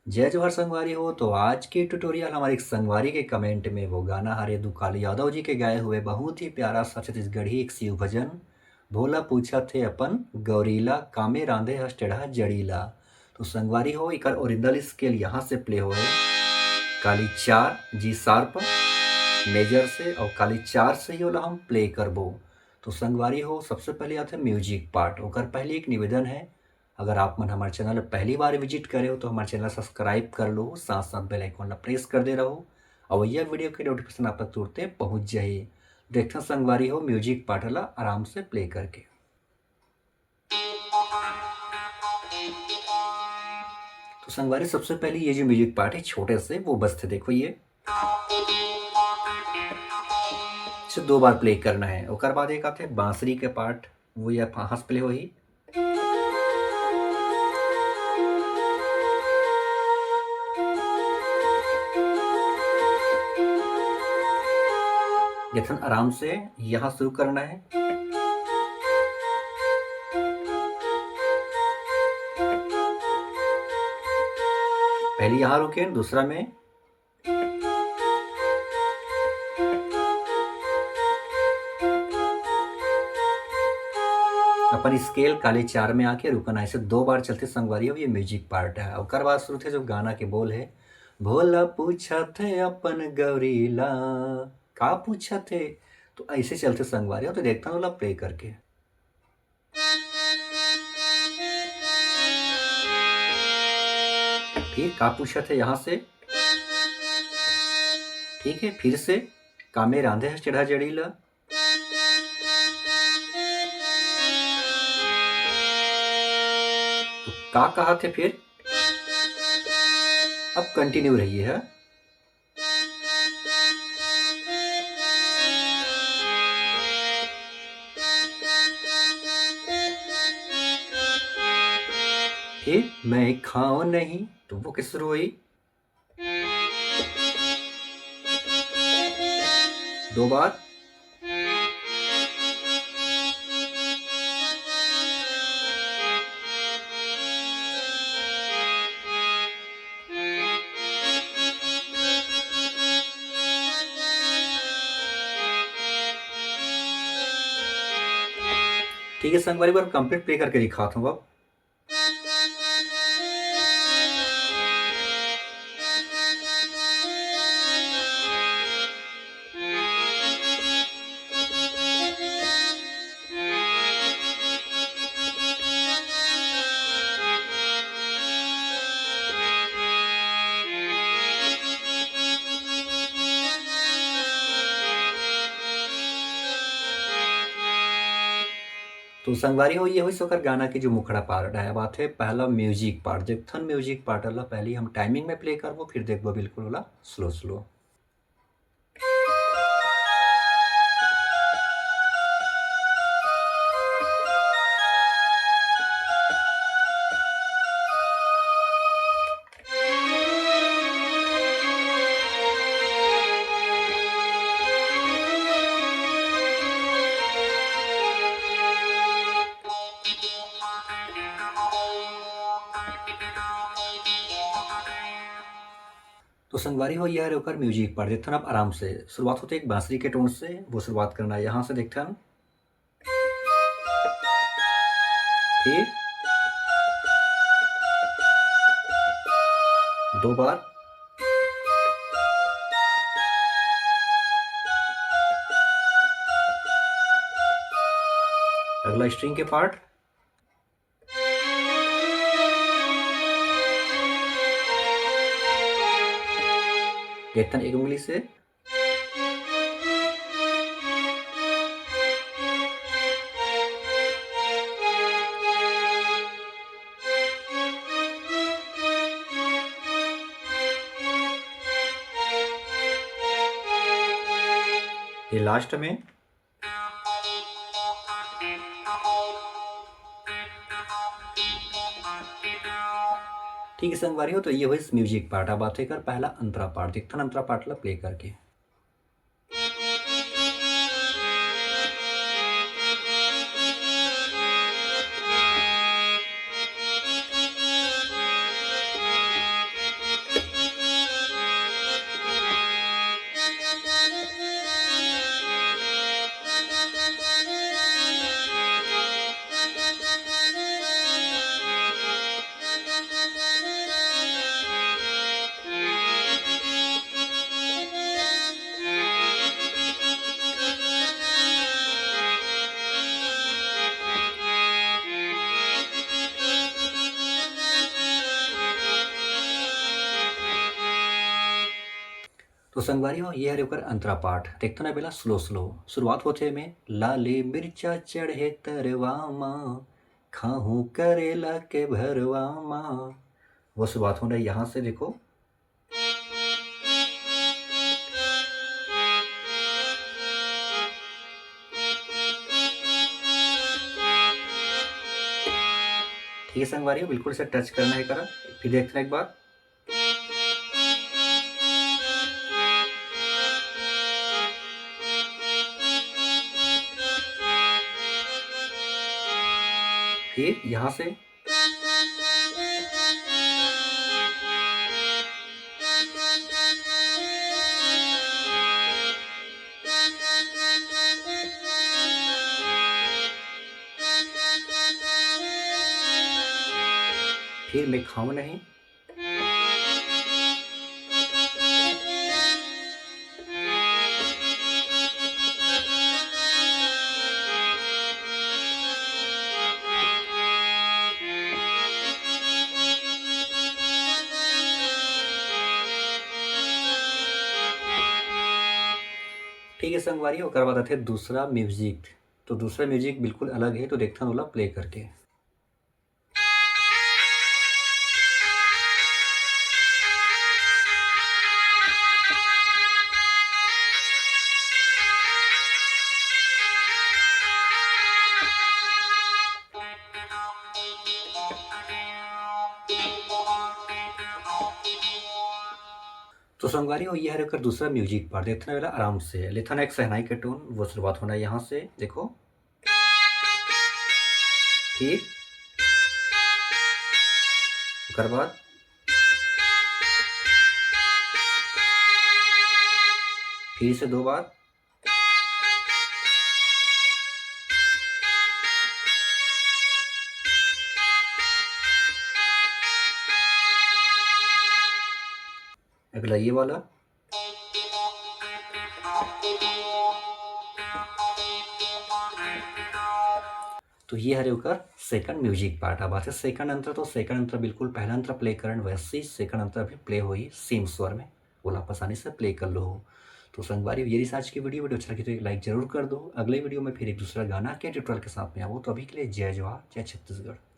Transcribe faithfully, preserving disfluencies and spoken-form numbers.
जय जोहार संगवारी हो। तो आज के ट्यूटोरियल हमारे एक संगवारी के कमेंट में वो गाना हरे दुकाल यादव जी के गाए हुए बहुत ही प्यारा सा छत्तीसगढ़ी एक शिव भजन, भोला पूछत हे अपन गौरीला, कामे रांधे हस टेढ़ा जड़ीला। तो संगवारी हो, एकर ओरिजिनल स्केल यहाँ से प्ले होए, काली चार जी शार्प मेजर से, और काली चार से ही ओला हम प्ले करबो। तो संगवारी हो, सबसे पहले आथे म्यूजिक पार्ट। ओकर पहले एक निवेदन है, अगर आप मन हमारे चैनल पहली बार विजिट करे हो तो हमारे चैनल सब्सक्राइब कर लो, साथ साथ बेल आइकन ला प्रेस कर दे रहो, और यह वीडियो के नोटिफिकेशन आप तक तुरते पहुंच जाही। देखते हैं संगवारी हो, म्यूजिक पार्ट ला आराम से प्ले करके। तो संगवारी, सबसे पहले ये जो म्यूजिक पार्ट है छोटे से, वो बजथे, देखो ये इसे दो बार प्ले करना है। ओकर बाद एक आथे बांसुरी के पार्ट, वो ये फांस प्ले होही। जखन आराम से यहाँ शुरू करना है, पहले यहाँ रुके, दूसरा में अपन स्केल काली चार में आके रुकना है। ऐसे दो बार चलथे संगवारी हो, ये म्यूजिक पार्ट है। ओकर बाद शुरू थे जो गाना के बोल है, भोला पूछत हे अपन गौरीला, का पूछत हे? तो ऐसे चलथे संगवारी हो। तो देखता हूँ ओला प्ले करके। फिर का पूछत हे यहाँ से, ठीक है, फिर से कामे रांधे हस टेढ़ा जड़ीला। तो का कहा थे फिर, अब कंटिन्यू रहिए है। फिर मैं खाओ नहीं, तो वो किस रोई। दो बार। ठीक है संगवारी, बार कंप्लीट प्ले करके दिखाता हूँ अब। तो संगवारी हो, ये होइस ओकर गाना के जो मुखड़ा पार्ट है। अब आथे पहला म्यूजिक पार्ट। देखथन म्यूजिक पार्ट ला पहले हम टाइमिंग में प्ले करबो, फिर देखबो बिल्कुल ओला स्लो स्लो। तो संगवारी हो, ये हरे ओकर म्यूजिक पार्ट। देखथन आप आराम से, शुरुआत होथे एक बांसुरी के टोन से, वो शुरुआत करना है यहाँ से। देखथन, फिर दो बार, अगला स्ट्रिंग के पार्ट, देखथन एक उंगली से। ये लास्ट में। ठीक है संगवारी हो, तो ये होइस म्यूजिक पार्ट। अब आथे एकर पहला अंतरा पार्ट। देखथन अंतरा पार्ट ला प्ले करके। तो संगवारी हो, ये हरे ओकर अंतरा पाठ। देखथन एला स्लो स्लो। शुरुआत होथे में, लाली मिर्चा चढ़े तरवा मा, खाहूं करेला के भरवा मा। वो शुरुआत होना है यहाँ से, देखो। ठीक है संगवारी हो, बिल्कुल इसे टच करना है करा। फिर देखते हैं एक बार। फिर यहाँ से फिर मैं खाऊं नहीं। ठीक है संगवारी, ओकर बाद आथे दूसरा म्यूजिक। तो दूसरा म्यूजिक बिल्कुल अलग है, तो देखथन ओला प्ले करके। तो संगवारी हो, ये हरे ओकर दूसरा म्यूजिक पार्ट। देखथन एला आराम से, लेथन एक शहनाई के टोन, वो शुरुआत होना है यहाँ से, देखो। फिर ओकर बाद फिर से दो बार। अगला ये वाला। तो ये हरे ओकर सेकंड म्यूजिक पार्ट। अब आथे सेकंड अंतरा, तो सेकंड अंतरा बिल्कुल पहला अंतरा प्ले करन, वैसे ही सेकंड अंतरा भी प्ले होही सेम स्वर में, ओला आप आसानी से प्ले कर लो हो। तो संगवारी, ये रही आज की वीडियो। वीडियो अच्छा लगे तो एक लाइक जरूर कर दो। अगले वीडियो में फिर एक दूसरा गाना के ट्यूटोरियल के साथ में आवो। तो अभी के लिए जय जोहार, जय छत्तीसगढ़।